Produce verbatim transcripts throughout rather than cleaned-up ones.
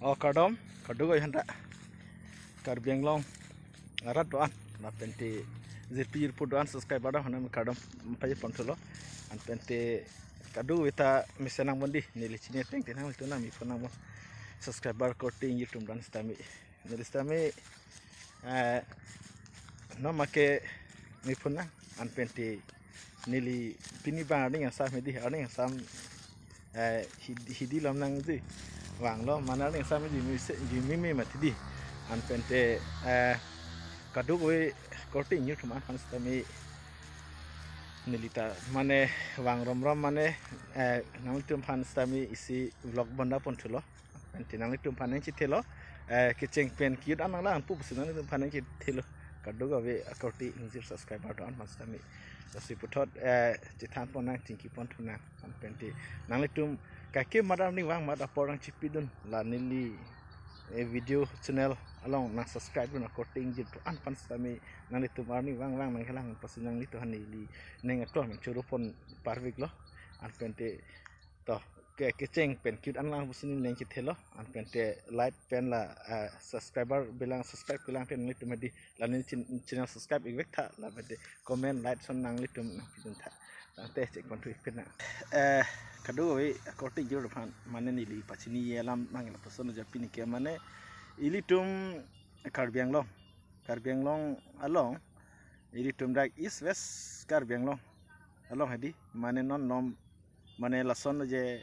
O kardom, kardom ko hanta. Karbi Anglong arat do-an, lapen te jirpi jirpo do-an subscriber do-an aphan kardom pajir ponthulo. Anpen te kadokave ta mesen nang bon di, neli chini ateng te nang itu nang mi phone nang bon. Subscriber korte ingjir atum do-an sitame. Neli sitame, eh, nom ake mi phone nang, anpen te neli pini abang arni asam hedi, arni asam, eh, hidi, hidi lom nangji. Vanglo, mane arni asam ji mi se, ji mi mi mati di. Anpen te, eh, kadokave korte ingjir atum aphan sitame neli ta, mane vang rom rom mane, eh, nanglitum aphan sitame isi vlog bonda ponthulo. Anpen te nanglitum aphan nangchethelo, eh, kecheng pen ke-ot an nanglang pu pusi nanglitum aphan nangchethelo. Kadokave akorte ingjir subscriber do-an aphan sitame. Lasi puthot, eh, chethan pon nang, chingki ponthu nang. Anpen te nanglitum kaike mat arni vang mat apor nangchipidun, la neli, eh, video channel along nang subscribe dun akorte ingjir do-an aphan sitame nanglitum arni vang vang nangkelang pusi nanglitum aphan neli ning aklong nangchoro pon parviklo. Anpen te to ke, kecheng pen ke-ot an lang pusi neli nangchethelo. Anpen te like pen la, eh, subscriber bilang, subscribe kelang pen nanglitum hedi, la neli chin-, channel subscribe ikvek tha, lapen te comment like ason nanglitum nangpidun tha. Tangte chek ponthu ik pen nang. Eh, kadokave akorte ingjir atum aphan, mane neli pachini ye alam nang lapuson aja pini ke mane ilitum Karbi Anglong, Karbi Anglong along, ilitum dak East West Karbi Anglong along hedi, mane non nom, mane lason je,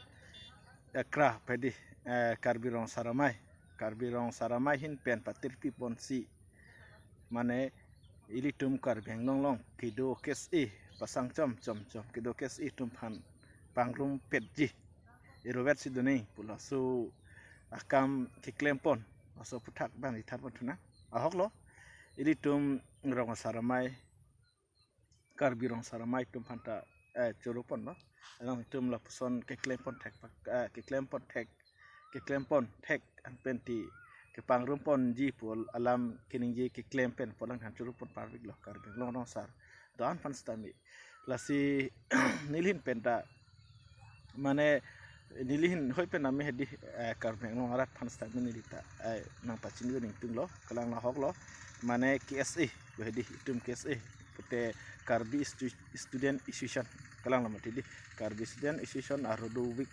eh, kra hedi, eh, Karbi Rong Asar Amei, Karbi Rong Asar Amei ahin pen patirpi ponsi, mane ilitum Karbi Anglong along kedo K S A pasang chom chom chom, kedo K S A atum aphan pangrumpetji, irovet si duni pu laso akam keklem pon, laso aphuthak abang ithar ponthu nang. Ahoklo, ilitum Rong Asar Amei, Karbi Rong Asar Amei atum aphan ta, eh, choro ponlo. Alangtum lapuson keklem pon thek pak, eh, keklem pon thek, keklem pon thek anpen te kepangrum ponji pu alam keningje keklem pen pu alangphan choro pon parviklo Karbi Anglong Rong Asar do-an aphan sitame. Lasi neli ahin pen ta, mane neli ahin hoi pen name hedi, eh, Karbi Anglong arat aphan sitame neli ta, eh, nangpachini ningtunglo, kalang la ahoklo, mane K S A, hedi itum K S A pute Karbi Stu-, Student Association, kalang la mati di, Karbi Student Association arlo dovik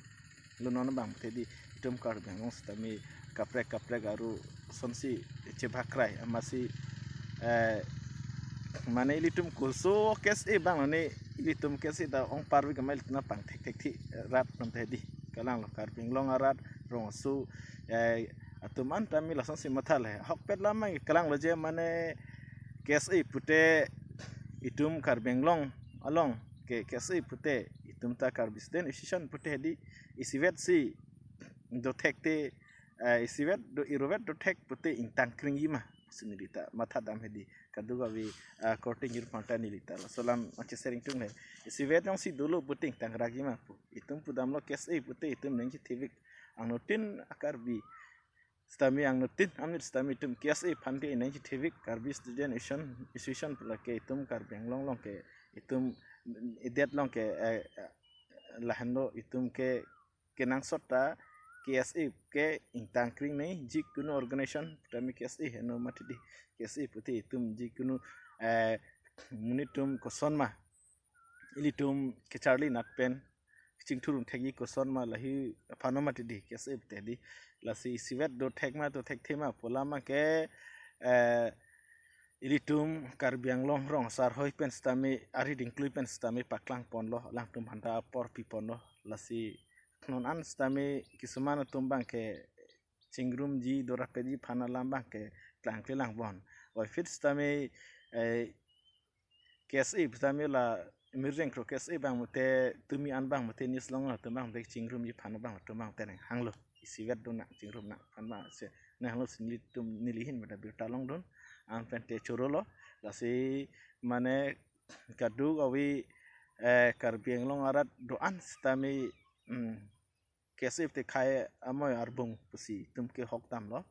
lo, non abang mati di, itum Karbi Anglong sitame kaprek kaprek arlo asonsi chebakrai amatsi, eh, mane ilitum koso K S A abang lo ne, ilitum K S A ta ong parvik amei ilitum nangpangthek thekthi rat nang hedi, kalang lo Karbi Anglong arat, rong aso, eh, atum an tame lasonsi matha le. Ahokpet lam abang kalang lo je mane K S A pute itum Karbi Anglong along ke K S A pute itum ta Karbi Student Association pute hedi, isivet si dothek te, eh, isivet do, irovet dothek pute ingtang kringji ma pusi neli ta matha dam hedi. Kadokave, eh, korte ingjir aphanta neli ta laso alam nangchesharing tung le. Isivet jongsi dolo pute ingtang rakji ma pu. Itum pudamlo K S A pute itum nangchethevik. Angno tin a-Karbi sitame, angno tin amit sitame itum K S A aphan ke nangchethevik, Karbi Student Association, Association pu lake itum Karbi Anglong along ke, itum idet along ke, eh, eh, lahenlo itum ke kenangsot ta K S A ke ingtang kring nangji, jikunu organization tame K S A heno mati di, K S A pute itum jikunu, eh, monit atum koson ma ilitum kecharli nat pen chingthur un thekji koson ma lahi aphan mati di, K S A pute di. Lasi isivet dothek ma dothekthe ma pu alam abang ke, eh, ilitum Karbi Anglong Rong Asar hoi pen sitame, ari dingklui pen sitame paklang ponlo, alangtum aphanta apor pi ponlo. Lasi non an sitame kisuman atum abang ke chingrumji dorapetji aphan alam abang ke klangkle lang bon. Oi, phit sitame, eh, K S A sitame la mirjeng kro K S A abang mate tumi an abang mate news along atum abang mate chingrumji aphan abang atum abang teneng hanglo. Isivet do nang chingrum nang aphan abang se nang hanglo si nelitum neli ahin mate birta longdun. Anpen te chorolo. Lasi mane kadokave, eh, Karbi Anglong arat do-an sitame, mm, K S A te khei amoi arbung pusi itum ke hok damlo.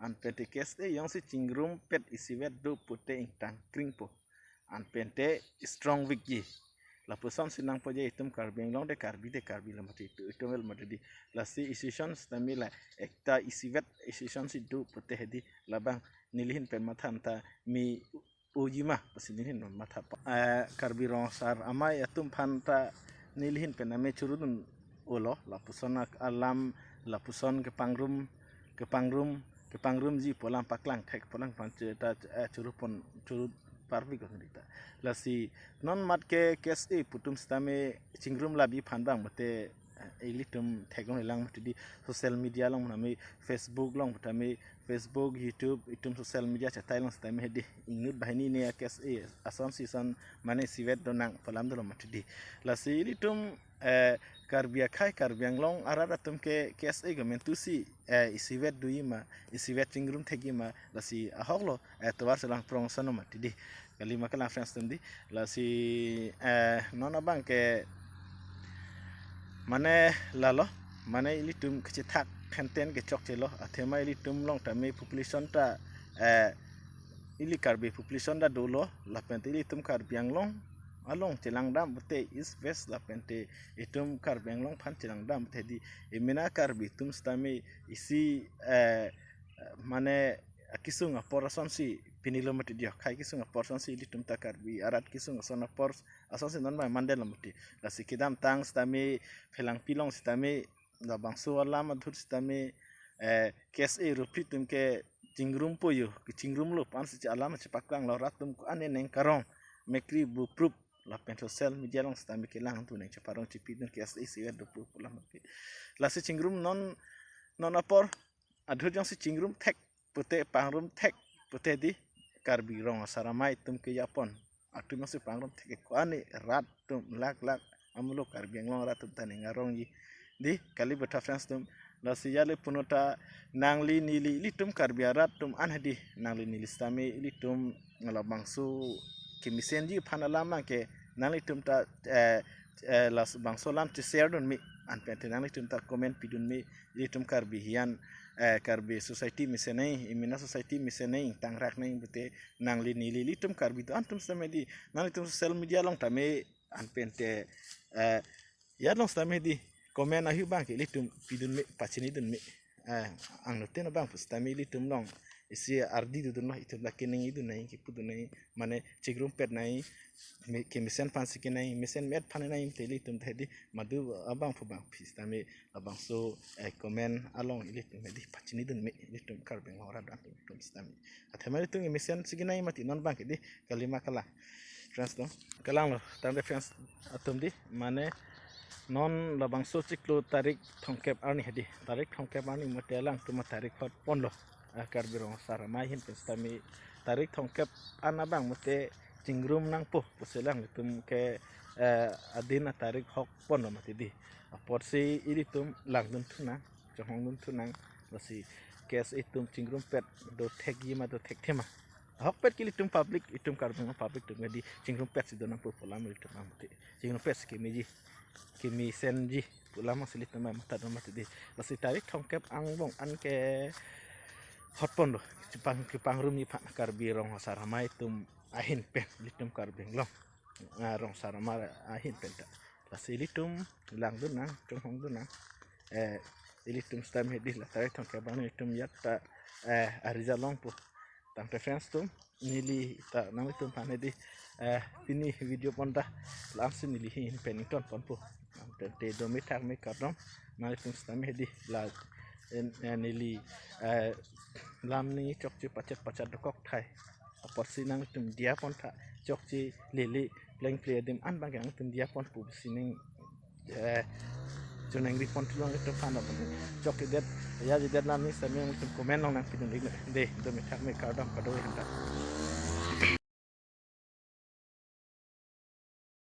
Anpen te K S A jongsi chingrumpet isivet do pute ingtang kringpo. Anpen te strong weak ji. Lapuson si nangpo je itum Karbi Anglong de Karbi de Karbi lo mati, itum, itum el mati di. Lasi isi son sitame la ekta isivet isi son si do pute hedi, labang nelihin pen matha ta mi ujima pasi nelihin matha pa. Eh, Karbi Rong Asar Amei atum aphan ta nelihin pen ame churudun ulo, lapuson ak-, alam, lapuson kepangrum, kepangrum, kepangrumji pu alam paklang thek pu alam aphan che ta, eh, churu pon, churu parvi ko ta. Lasi non mat ke KSA pu atum sitame chingrum labi aphan bang mate, eh, ilitum theklong lang mati di, social media along nami, Facebook along tame, Facebook, YouTube, itum social media chatai along sitame hedi ingnut banghini ne a KSA ason si son mane isivet do nang pu alam dolo mati di. Lasi ilitum, eh, Karbi akhei, Karbi Anglong arat atum ke KSA government tu si, eh, isivet doji ma, isivet chingrum thekji ma, lasi ahok lo, eh, tovar selang prong sono mati di. Kali ma kalang friends atum di. Lasi, eh, non abang ke mane lalo, mane ilitum kachethak henten ke chokche lo, athema ilitum along tame population ta, eh, ili Karbi population ta dolo, lapen te ilitum Karbi Anglong along chelangdam pute East West lapen te itum Karbi Anglong aphan chelangdam pute di, emena Karbi atum sitame isi, eh, mane akesung apor ason si pini lo mati di, akhei kesung apor ason si ilitum ta Karbi arat kesung ason apor ason si non mai mandel lo mati. Lasi kedamtang sitame Phelangpi along sitame labangso alam adhur sitame, eh, KSA ruphli atum ke chingrum po yo, kechingrum lo pu an si alam chepaklang lo, rat atum ko-an neng karong, mekri bu prup, lapen social media along sitame kelang atum neng cheparong chepidun KSA isivet do pu pu alam ke. Lasi chingrum non, non apor adhur jongsi chingrum thek pute, pangrum thek pute di, Karbi Rong Asar Amei atum ke japon atum jongsi pangrum thek ke ko-an ne rat atum lak lak amulo Karbi Anglong arat atum ta neng arongji di, kali betha friends atum. Lasi jale puno ta nangli neli ilitum Karbi arat atum an hedi, nangli neli sitame ilitum labangso kemesenji aphan alam abang ke nanglitum ta, eh, eh, labangso alam che-share dun me, anpen te nanglitum ta comment pidun me, ilitum Karbi hian, eh, Karbi society mesen nai, emena society mesen nai, tangrak nai pute nangli neli ilitum Karbi do-an atum sitame di, nanglitum social media along tame, anpen te, eh, jat along sitame di, comment ahu abang ke ilitum pidun me, pachinidun me. Eh, angno ten abang pu sitame ilitum along isi ardi dodun lo, itum ta keningjedun nai, kepudun nai, mane chingrumpet nai, me-, kemesen aphan si kenai, mesen met aphan nai, te ilitum ta hedi, madu abang pu abang pu sitame labangso, eh, comment along ilitum hedi pachinidun me, ilitum Karbi Anglong arat atum sitame. Athema ilitum kemesen si kenai mati non abang ke di, kali ma kalang friends atum. Kalang lo, tangte friends atum di, mane non labangso chiklo tarik thomkep arni hedi, tarik thomkep arni mate alangtum tarik hot ponlo. Ah, Karbi Rong Asar Amei ahin pen sitame tarik thomkep an abang mate chingrum nangpo pusi alangtum ke, eh, adin atarik hok ponlo mati di. Apotsi ilitum langdun thunang, chonghong dun thunang, lasi KSA atum chingrumpet do thekji ma do thekthe ma. Ahokpet ke ilitum public, itum Karbi Anglong public atum ke di chingrumpet si do nangpo pu alam ilitum mati. Chingrumpet si kemeji, kemesenji pu alam si ilitum matha do mati di. Lasi tarik thomkep angbong an ke hot ponlo, chepang, kepangrumji aphan Karbi Rong Asar Amei atum ahin pen, ilitum Karbi Anglong, ah, Rong Asar Amei ahin pen ta. Lasi ilitum langdun nang, chonghong dun nang. Eh, ilitum sitame hedi la tarik thomkep abang ilitum jat ta, eh, arija longpo. Tangte friends atum, neli ta nanglitum aphan hedi, eh, pini video pon ta la-an si neli ahin pen ington ponpo. Tangte dome thakme kardom, nanglitum sitame hedi la, eh, neli, eh, lam ningje chokche pachet pachet dokok thai. Apotsi nangtum diya pon tha, chokche lele plengple adim an abang ke nangtum diya pon pusi ning, eh, choningri pon thu nanglitum aphan abang. Chokchedet, jajedet lam ni sitame nangtum comment along nangpidun ik de, dome thakme kardom kado-an ta.